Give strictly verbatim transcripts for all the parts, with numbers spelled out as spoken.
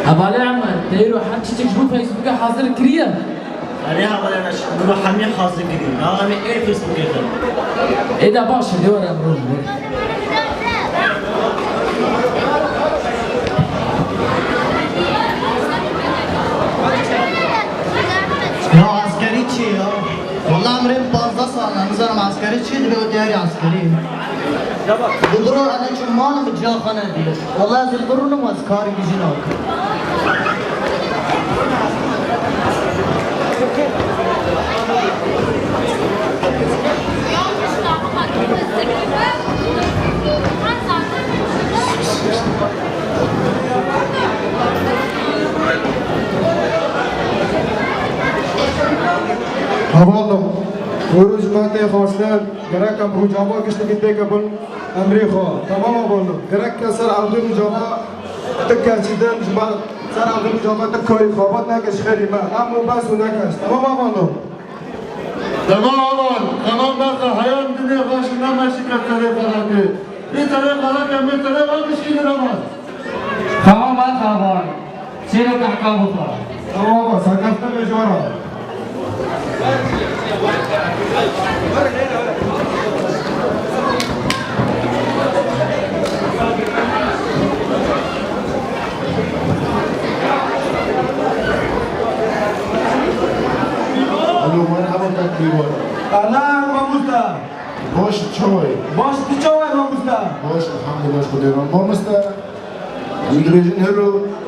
Hevalê Emer, te îro her tiştek ji bo Facebookê hazir kiriye? Erê hevalê Reşîd, min îro hemî hazir kiriye. Niha em ê êr Facebookê xin. Ê de baş e, lê were em rûn. Ya eskerî çi ya? Wala em rê panzdeh sal e, nizanim eskerî çi dibe û diyarî eskerî. Dibiro ene çû malim bi ciya xwe nedî. Wala ez li birûnim ez karî bijî nakim. Hevalno, wero ji me tê xwestin, gerek em rûcava giştikî têke bin emrê xwe. Temam hevalno, gerek ke ser erdê rûcava ti kesî din ji me ser erdê rûcava ti karî xebat neke ji xêrî me. Em û bes û ne kes. Temam hevalno. Dema avan, heman bexe, heya em dinê xwe ji nemeşike serê xelakê. Lê serê xelakê, em ê serê xwe bişkînin avan. Tamam, bexe avan. Çêro kahka bixwe. Tamam, avan, serkeftin bê ji we re. Alo, merhaba, Tekbîr. Erna, mamosta. Baş, çawa yî? Baş, tu çawa yî, mamosta? Baş, elhamdulillah, Xwedê re. Mamosta, em dibêjin hero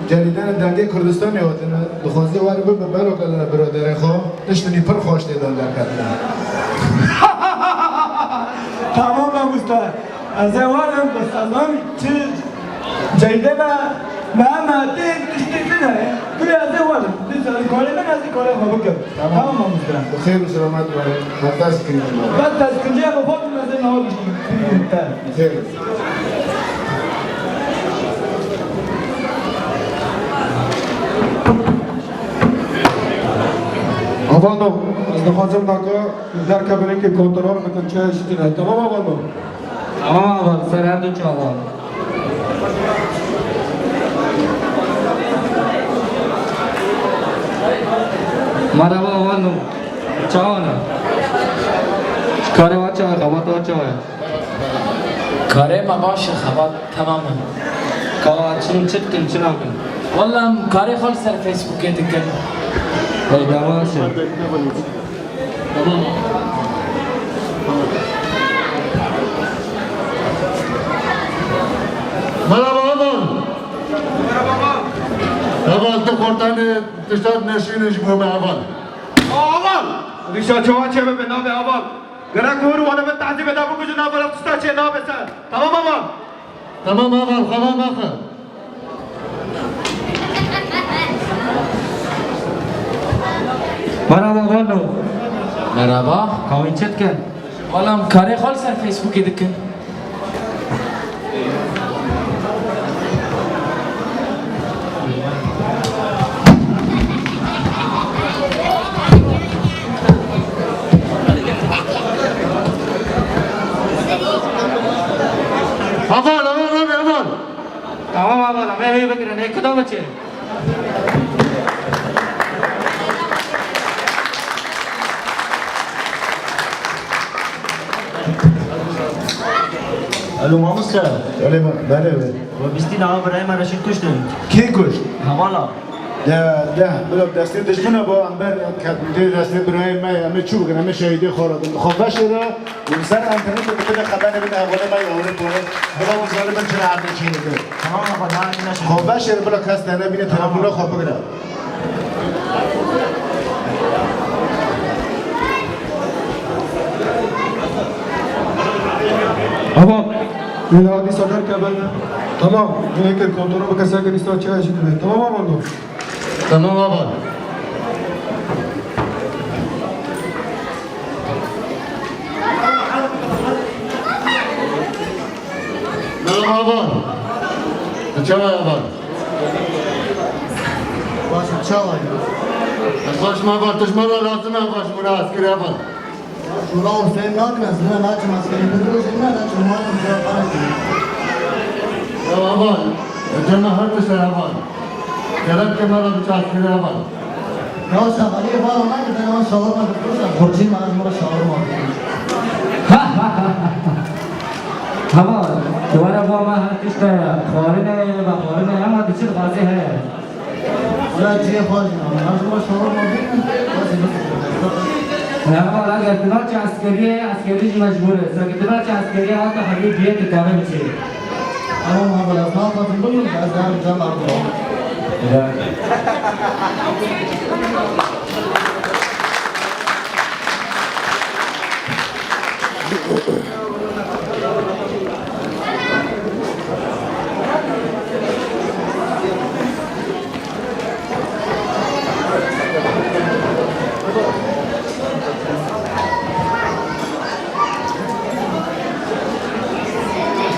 cerîdene Dengê Kurdistanê hatine. Dixwaze were bibe beloka li biraderê xwe. Tiştinî pir xweş tê de derketine. Tamam, mamosta. Ez ê werim, bes ez zanim çi ceyde me, me, me tê tiştê tune ye. Tu yê ez ê werim. Tu ez karê min, ez ê karê xwe bikim. Tamam. Tamam, mamoste. Bi xêr û selamet werin. Bes dest kincî. Bes dest kincî, ez ê xwe bikim, ez ê nawe bişînim. Te. Xêr. Avano, ez dixwazim naka derkevin, hinkê kontrol bikin, çi hiştîne. Tamam, avano. Tamam, avan, ser her du çavan. Merhaba, avano. Çawan e? Karê wa çawa, xebat wa çawa ye? Karê me baş e, xebat temam e. Ka çin çi dikin, çi nakin? Walla em karê xwe li ser Facebookê dikin. Hey, devam şey. Merhaba, Aman. Heval, tu xortanê tişta neşînin ji bo me, heval. Aman! Rîşa çawa çêbibe, nabe, aman. Gerek hûr wane min tehzîbe de bikujin, nabe, tişta çê nabe ser. Tamam, aman. Tamam, aman, xewa naxe. Merhaba, Vano. Merhaba. Kawin çi dikin? Wala em karê xwe li ser Facebookê dikin. Heval, heval, heval, heval. Tamam, heval, em ê wê bigirin, ê kuda biçe? Alo, mamoste. Alo, ma-, belê, belê. We bîstî nava birayê me Reşîd kuştin. Kê kuşt? Hevala. De, de, bila destê dijmina bo, em ber, ke-, dê destê birayê me, em ê çû bikin, em ê şehîdê xwe re bin. Xwe veşêre, û li ser enternetê dikine xeberê bide, hevalê me yê Ewropayê. Bila û zanibin çira erdê çêdike. Tamam, xwe, daha yine şey. Xwe veşêre, bila kes te nebîne, telefona xwe bigire. Ama, wê niha dîsa derkevin. Tamam, wê kir kontrol bike, se kir, dîsa çi hişî dibe. Tamam, aman do. Tamam, aman. Merhaba, aman. Çawa, aman? Baş, çawa? Ez baş, aman, tu ji me re lazim e, baş, buna eskerî, aman. Şura Hüseyin nakin, ez buna naçim eskerî, bir roj ne naçim, naçim, şura para ki. Ya, aman, cema her tişt, aman. Gerek ki me re biçe eskerî heval. Ya şaxalî heval, ona ki dene şawarma dikir, sen xurcîn me ez me re şawarma dikir. Heval, tu were ba me her tişt e, xwarinê, vexwarinê, hema tu çi dixwazî heye. Wala cihê xwe jî, ez me re şawarma dikir, ez ê bifikirim. Heval, eger tu naçî eskeriyê, eskerî jî mecbûr e. Seke tu naçî eskeriyê, heta hebî biyê tu kare biçî. Tamam heval, ez naxwazim bibim, ez herim cem erdibam. Ya.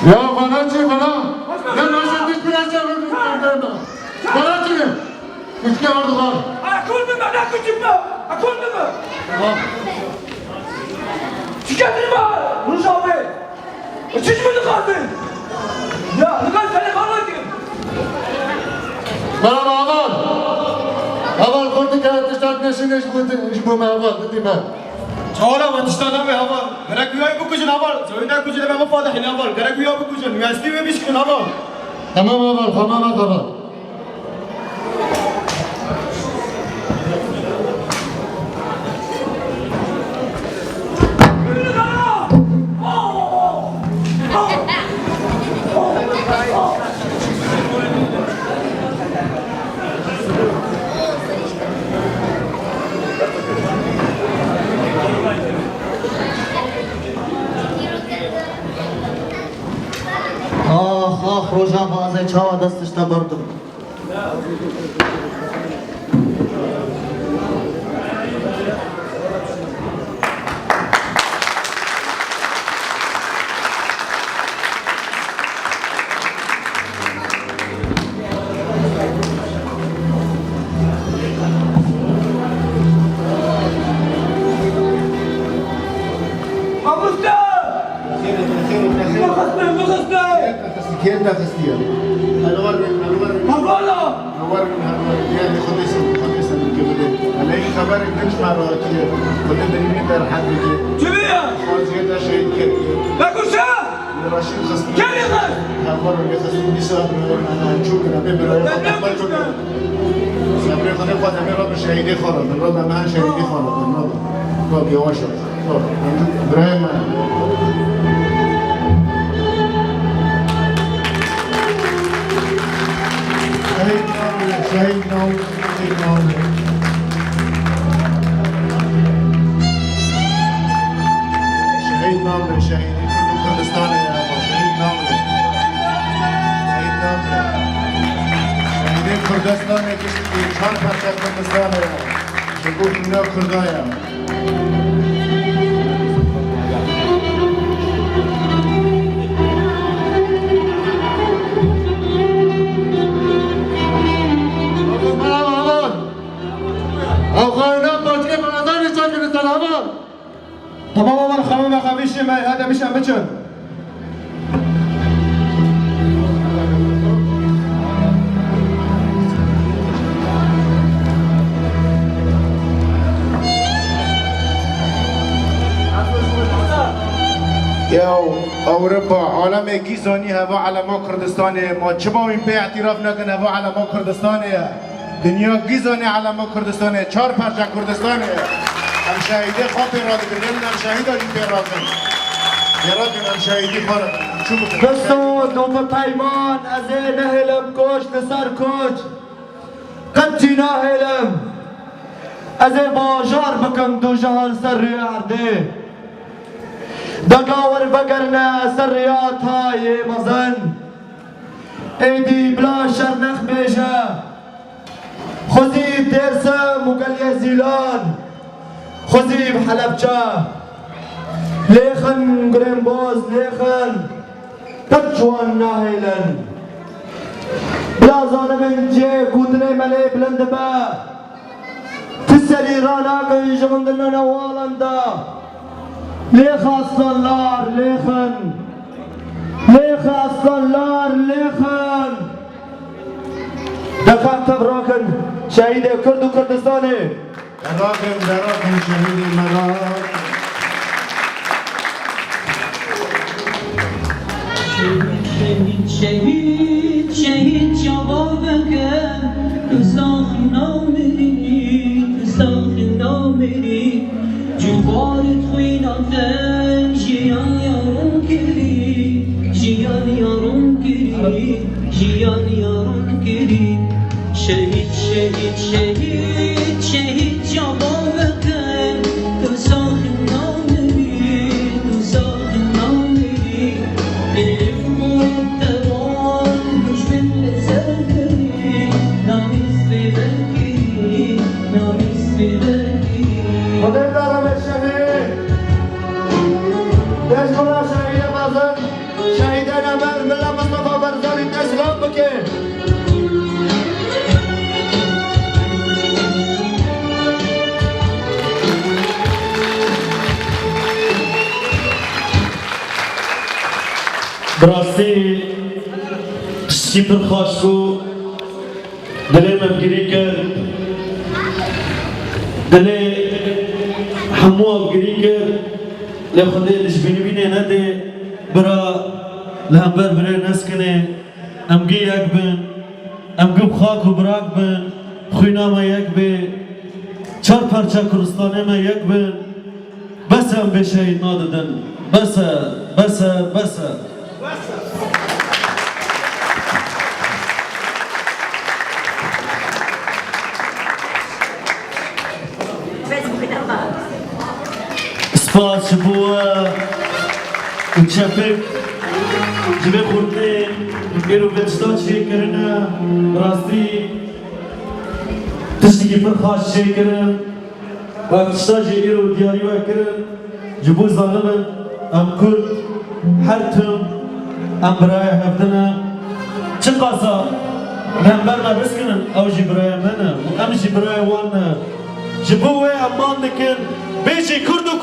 Ya bana çi bana? Ya nasıl bir süreçte bir bana çi? Üçgen ordular. Akıllı mı? Ne küçük mü? Akıllı mı? Tamam. Tüketim var. Rojavê. Çi ji min dixwazin? Ya, li gel serê xwe nakin. Merhaba, heval. Heval, xwe dikare tiştek neşîne ji bo te, ji bo me, heval, didî me. Çawa me tişta nabê, heval. Gerek wî bikujin, heval. Çawî nekujin, eve min fadihîne, heval. Gerek wî bikujin. Wî estî wê bişkînin, heval. Tamam, heval, xwe me, heval. Ax, ax, Rojava, ez ê çawa destişte berdim. Mamoste! Bixiste, bixiste! Kê te xistiye? Helwar bin, helwar bin. Hevala! Helwar bin, helwar bin. Yani Xwedê sen, Xwedê sen bike bide. Hele in xeberek din ji me re hatiye. Xwedê derînê te rehet bike. Çi bîye? Xwaziyê te şehîd kiriye. Vekuşe! Li Reşîd xist. Kê lê xist? Helwar bin, lê xist. Dîsa, e, çû kire, bê bira. Xwedê xwe çû kire. Sebrê Xwedê xwe demê re bi şehîdê xwe re. Min re deme şehîdê xwe re. Min re. Bak yavaş yavaş. Bak, Ibrahim. Şehîd namre, şehîd namre, şehîd namre. Şehîd namre, şehîdê Kurd û Kurdistanê ye, ama şehîd namre. Şehîd namre. Şehîdê Kurdistanê kiştî çar parça Kurdistanê ye. Ji bo hîna Kurda ye. Ew xayînan başkê Barzanî çekine ser heval. Tamam, heval, xemê me xemîşî me, hede bişen biçin. Ya Ewropa, alemê gîzanî heva elema Kurdistanê, ma çima wî pê îtîraf nekin heva elema Kurdistanê ye? Dinya gîzanê elema Kurdistanê, çar parça Kurdistanê. Em şehîdê xwe pê radikin, em şehîda jî pê rakin. Pê rakin, em şehîdî xwe rakin, em çû bikin. Bi sod û bi peyman ez ê nehêlim koç li ser koç. Qet jî nahêlim. Ez ê bajar bikim dujahan ser rûyê erdê. Dega wer vegerine ser rêya tayê mezin. Êdî bila şer nexbêje. Xwezî Dêrsim û geliyê Zîlan, xwezî bi Helebçe. Lêxin gurên boz, lêxin. Pir ciwan nahêlin. Bila zanibin cihê gotinê me lê bilind dibe. Tu serî ranakin ji rindinana walan de. Lêxe aslanlar, lêxin. Lêxe aslanlar, lêxin. Dexan tev rak Şehîdê Kurd û Kurdistanê. Deraxin, deraxin şehîdê me ra. Şehîd, şehîd, şehîd, şehîd çava veke, tu sax namirî, tu sax namirî. Ji xwarin xwîna te jiyaniya ron kirî, jiyaniya ron kirî, jiyaniya ron kirî. Şehîd, şehîd, şehîd, şehîd çava veke, tu sax namirî, tu sax namirî. Elif û tewan dijmin li ser kirî, namîs pê vekirî, namîs pê vekirî. Xwedê dara me şehîd. Dest xwe şehîdê mezin, şehîdê nemir, Milla Mistefa Barzanî dest lan bike. Bi rastî tiştekî pir xweş bû. Dilê me bi girî kir. Dilê hemû ev girî kir. Lê Xwedê dijbînî wî nê nedê. Bira li hember birê neskinê. Em gî yek bin. Em gî bi xak û birak bin. Xwîna me yek bê. Çar parça Kurdistanê me yek bin. Bes e, em bê şehîd nadidin. Bes e, bes e, bes e. Spas ji bo we û çepik ji vê xurtinê êro vê tişta çêkirine. Bi rastî tiştekî pir xweş çêkirin. Ev tişta jî îro diyarî we kirin, ji bo zanibin em Kurd her tim em birayê hevdin e. Çiqasa li hember me biskinin, ew jî birayê me ne û em jî birayê wan ne. Ji bo wê em man dikin, bêjî Kurd û